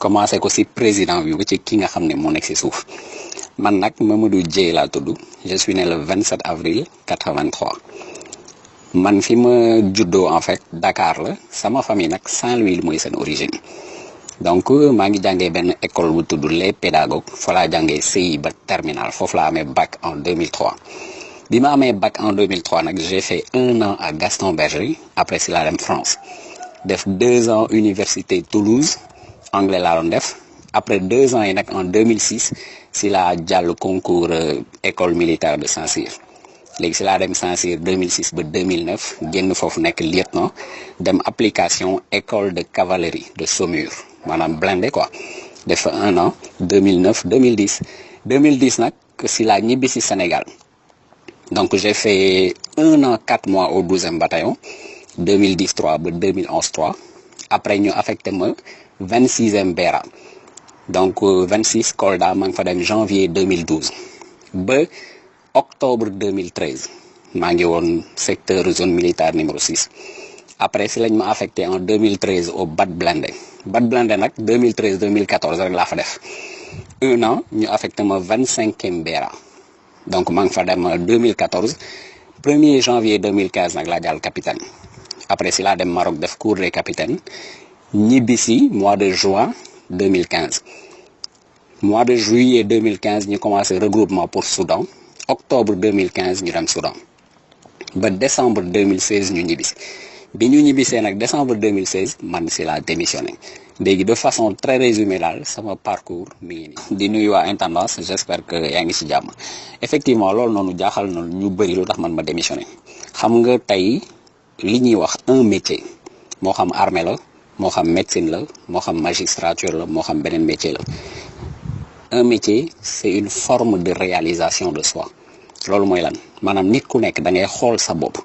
commencé ko ci président bi ba ci ki nga xam ne moo nekk ci suuf man nag Mamadou Dieye laa tudd je suis né le 27 avril 83 man fi ma juddoo en fait Dakar la sama famille nag Saint-Louis mooy seen origine donc maa ngi jàngee benn école bu tudd les pédagogues fa laa jàngee CI ba terminal foofu laa amee bac en 2003 bi ma amee bac en 2003 nag j'ai fait 1 an à Gaston Berger après si laa dem France def 2 ans université Toulouse anglais laa doon def après 2 ans yi nag en 2006 si laa jàll concours école militaire de Saint-Cyr léegi si laa dem Saint-Cyr 2006 ba 2009 génn foofu nekk lieutenant dem application école de cavalerie de Saumur maanaam blindé quoi def fa 1 an 2009 2010 nag si laa ñibbi si Sénégal donc j'ai fait 1 an 4 mois au 12e bataillon 2010 3 ba 2011 3 après ñu affecté ma 26e Béra donc 26 Kolda maa ngi fa dem janvier 2012 ba octobre 2013 maa ngi woon secteur zone militaire numéro 6 après si lañ ma affecté en 2013 au BAT blindé nag 2013 2014 rek laa fa def 1 an ñu affecté ma 25e Béra donc maa ngi fa dem 2014 1er janvier 2015 nag laa jàll capitaine après si laa dem Maroc def cours des capitaines ñibbisi mois de juin 2015 mois de juillet 2015 ñu commencé regroupement pour Soudan octobre 2015 ñu dem Soudan ba décembre 2016 ñu ñibbisi bi ñu ñibbisee nag décembre 2016 man si laa démissionné léegi de façon très résumée daal sama parcours mi ngi nii. di nuyu waa intendance j'espère que yaa ngi ci jàmm effectivement loolu noonu jaaxal na ñu bëri lu tax man ma démissionné xam nga tey li ñuy wax un métier moo xam armée la moo xam médecine la moo xam magistrature la moo xam beneen métier la un métier c'est une forme de réalisation de soi loolu mooy lan maanaam nit ku nekk da ngay xool sa bopp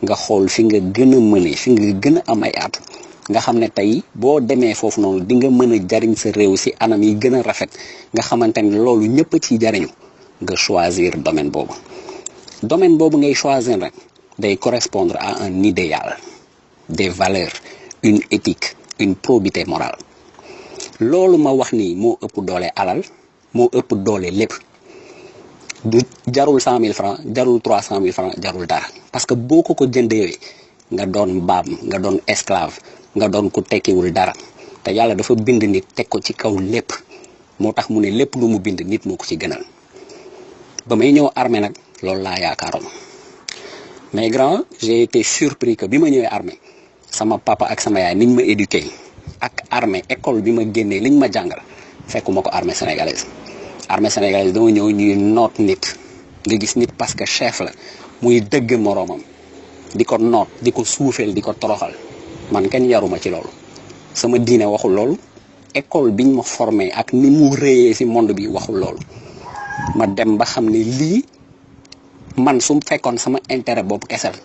nga xool fi nga gën a mëne fi nga gën a am ay at nga xam ne tey boo demee foofu noonu di nga mën a jariñ sa réew ci anam yi gën a rafet nga xamante ne loolu ñëpp ciy jariñu nga choisir domaine boobu ngay choisir rek day correspondre à un idéal des valeurs une éthique une probité morale loolu ma wax nii moo ëpp doole alal moo ëpp doole lépp du jarul 100 000 francs jarul 300 000 francs jarul dara parce que boo ko jëndee nga doon mbaam nga doon esclave nga doon ku tekkiwul dara te yàlla dafa bind nit teg ko ci kaw lépp moo tax mu ne lépp lu mu bind nit moo ko ci gënal ba may ñëw armée nag loolu laa yaakaaroon mais grand j'ai été surpris que bi ma ñëwee armée sama papa ak sama yaay niñ ma éduqué ak armée école bi ma génnee liñ ma jàngal fekkuma ko armée sénégalaise dama ñëw ñuy noot nit nga gis nit parce que chef la muy dëgg moroomam di ko noot di ko suufeel di ko toroxal man kenn yaruma ci loolu sama diine waxul loolu école biñ ma formé ak ni mu réyee ci monde bi waxul loolu ma dem ba xam ne lii man su fekkoon sama intérêt boobu kese la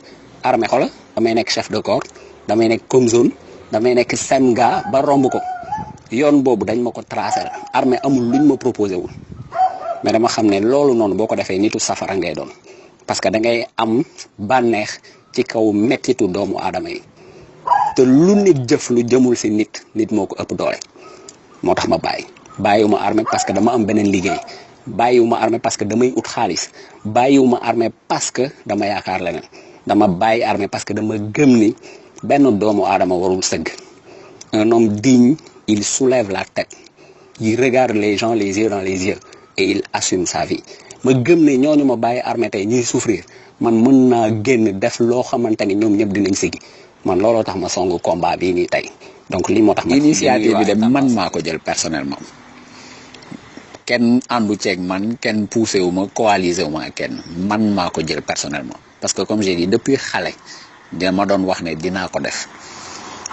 armée xola damay nekk chef de corps damay nekk comme zone damay nekk semga ba romb ko yoon boobu dañ ma ko tracé la armée amul luñ ma proposé wul mais dama xam ne loolu noonu boo ko defee nitu safara ngay doon parce que da ngay am bànneex ci kaw mettitu doomu aadama yi te lu nit jëf lu jëmul ci nit moo ko ëpp doole moo tax ma bàyyiwuma armée parce que dama am beneen liggéey bàyyiwuma armée parce que damay ut xaalis bàyyiwuma armée parce que dama yaakaar leneen dama bàyyi armée parce que dama gëm ni benn doomu aadama warul sëgg un homme digne il soulève la tête il regarde les gens les yeux dans les yeux et il assume sa vie ma gëm ne ñooñu ma bàyyi armée tey ñuy souffrir man mën naa génn def loo xamante ni ñoom ñëpp dinañ sigi man looloo tax ma songu combat bii nii tey donc lii moo tax ma initiative bi de man maa ko jël personnellement kenn àndu ceeg man kenn poussé wu ma coalisé wu ma ak kenn man maa ko jël personnellement parce que comme j'ai dit depuis xale dama doon wax ne dinaa ko def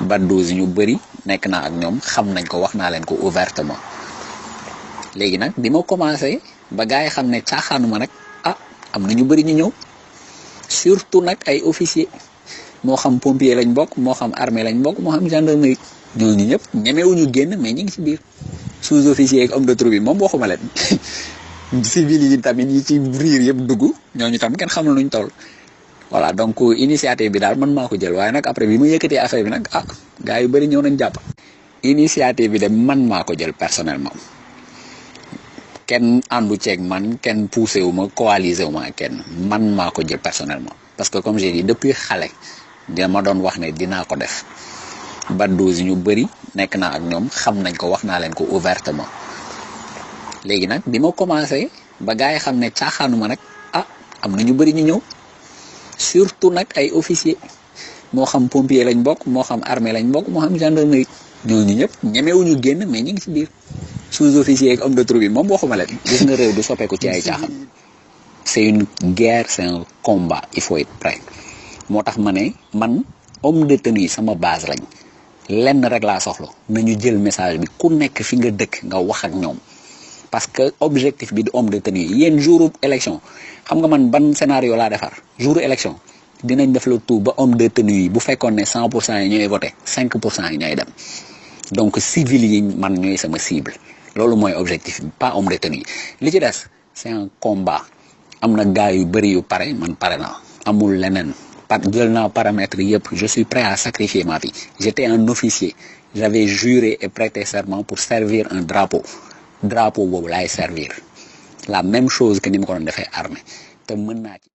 BAT 12 ñu bëri nekk naa ak ñoom xam nañ ko wax naa leen ko ouvertement léegi nag bi ma commencé ba gars yi xam ne caaxaanuma nag am na ñu bëri ñu ñëw surtout nag ay officiers moo xam pompier lañ bokk moo xam armée lañ bokk moo xam gendarmerie ñooñu ñëpp ñemewuñu génn mais ñu ngi ci biir sous-officier ak homme de troupe bi moom waxuma leen civil yi tamit yi ci riir yëpp dugg ñooñu tam kenn xamul nuñ toll voilà donc initiative bi daal man maa ko jël waaye nag après bi ma yëkkatee affaire bi nag gars yu bëri ñëw nañ jàpp initiative bi de man maa ko jël personnellement kenn àndu ceeg man kenn poussé wu ma coalisé wu ma ak kenn man maa ko jël personnellement parce que comme j'ai dit depuis xale dama doon wax ne dinaa ko def ba 12 ñu bëri nekk naa ak ñoom xam nañ ko wax naa leen ko ouvertement léegi nag bi ma commencé ba gars yi xam ne caaxaanuma nag am na ñu bëri ñu ñëw surtout nag ay officiers moo xam pompier lañ bokk moo xam armée lañ bokk moo xam gendarmerie ñooñu ñëpp ñemewuñu génn mais ñu ngi ci biir sous-officier ak homme de troupe yi moom waxuma leen gis nga réew du soppeeku ci ay caaxaan c'est une guerre c'est un combat il faut être prêt moo tax ma ne man homme de tenue yi sama base lañ lenn rek laa soxla nañu jël message bi ku nekk fi nga dëkk nga wax ak ñoom parce que objectif bi du homme de tenue yi yéen jour élection xam nga man ban scénario laa defar jour élection dinañ def le tout ba homme de tenue yi bu fekkoon ne 100% yi ñooy voté 5% yi ñooy dem donc civil yi man ñooy sama cible loolu mooy objectif bi pas homme de tenue yi li ci des c'est un combat am na gars yu bëri yu pare man pare na amul leneen jël naa paramètres yëpp je suis prêt à sacrifier ma vie j'étais un officier j'avais juré et prêté serment pour servir un drapeau boobu laay servir la même chose que ni ma ko doon defee armée te mën naa ci